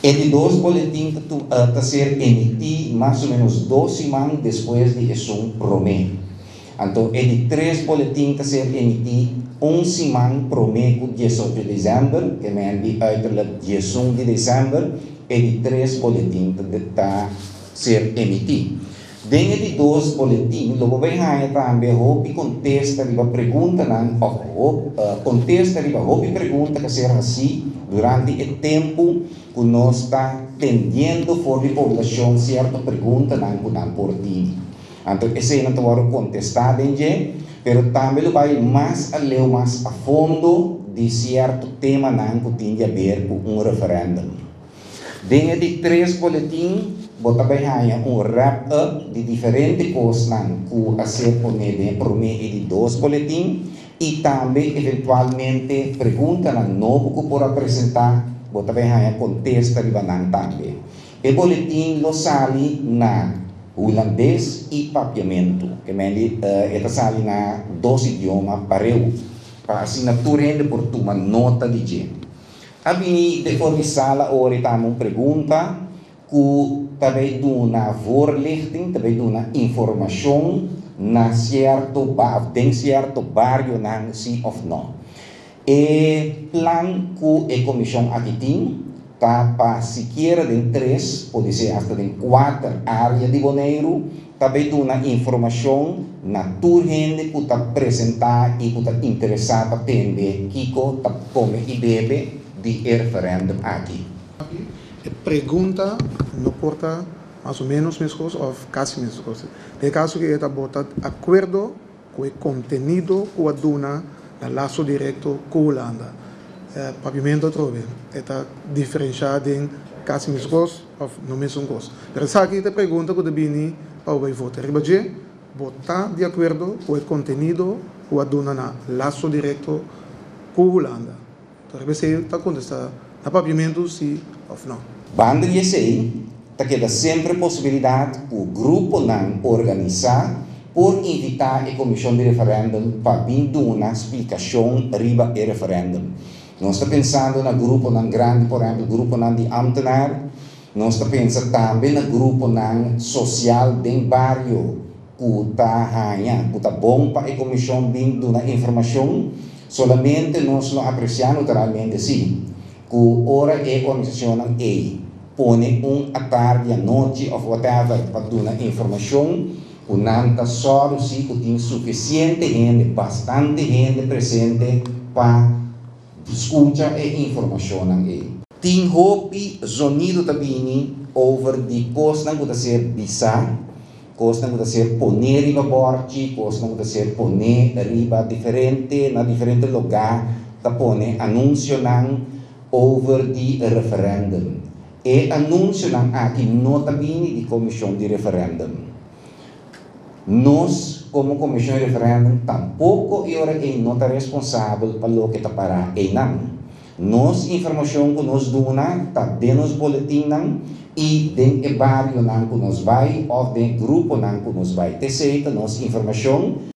E di dos boletin ta ser emití mas o ménos 2 siman despues di esun promé. Anto, e di tres boletin ta ser emití un siman promé ku 18 di desèmber, ke men di uiterlijk 11 di desèmber, e di tres boletin ta ser emití. Den e di dos boletin, lo bo bai haña tambe hopi kontesta riba preguntanan, òf kontesta riba hopi pregunta ku a ser hasí durante e tempu ku nos ta tendiendo for di poblashon sierto preguntanan ku nan por tin. Anto, eseinan ta wòrdu kontestá den dje, pero tambe lo bai mas aleu, mas a fondo di sierto temanan ku tin di haber ku un referèndum. Den e di tres boletin, bo ta bai haña un wrap-up di diferente kosnan ku a ser poné den promé i di dos boletin i tambe eventualmente preguntanan nobo ku por a presentá, bo ta bai haña kontesta riba nan tambe. E boletin lo sali na hulandes i papiamentu, ke men di e ta sali na dos idioma pareu, pa asina tur hende por tuma nota di dje. A bini for di sala ora tambe un pregunta ku ta bai duna voorlichting, ta bai duna informashon na sierto den sierto barionan si òf no. E plan ku e komishon aki tin ta pa sikiera den tres, por hasta den kuater área di Boneiru, ta bai duna informashon na tur hende ku ta presentá i ku ta interesá pa tende kiko ta kome i bebe di e referèndum aki. E pregunta no por ta mas o ménos mesun òf kasi mesun. Den kaso ku ta bo ta di akuerdo ku e kontenido ku a duna na Laso Direkto ku Hulanda. Papiamentu atrobe, ta diferensiá den kasi mesun òf no mesun kos. Pero esaki ta e pregunta ku ta bini pa bai vota. Riba dje, bo ta di akuerdo ku e kontenido ku a duna na Laso Direkto ku Hulanda. Anto, riba ta kontestá na papiamentu si òf no. Banda di esei, ta keda semper posibilidat ku gruponan organisá por invitá e komishon di referèndum pa bin duna splikashon riba e referèndum. Nos ta pensando na gruponan grandi, por ehèmpel, gruponan di ambtenaar, nos ta pensa tambe na gruponan sosial den bario ku ta haña, ku ta bon pa e komishon bin duna informashon, solamente nos lo apresiá naturalmente si, ku ora e organisashonnan ei pone un atardi, anochi òf whatever pa duna informashon, ku nan ta sòru si ku tin sufisiente hende, bastante hende presente pa skucha e informashonnan ei. Tin hopi zonido ta bini over di kosnan ku ta ser bisá, kosnan ku ta ser poné riba bòrchi, kosnan ku ta ser poné riba diferente, na diferente lugá, ta pone anunsionan over di referèndum. E anunsionan aki no ta bini di komishon di referèndum. Nos, komo komishon di referèndum, tampoko e ora ei no ta responsabel pa loke ta para einan. Nos informashon ku nos duna ta den nos boletinnan i den e barionan ku nos bai òf den gruponan ku nos bai. T'esei ta nos informashon.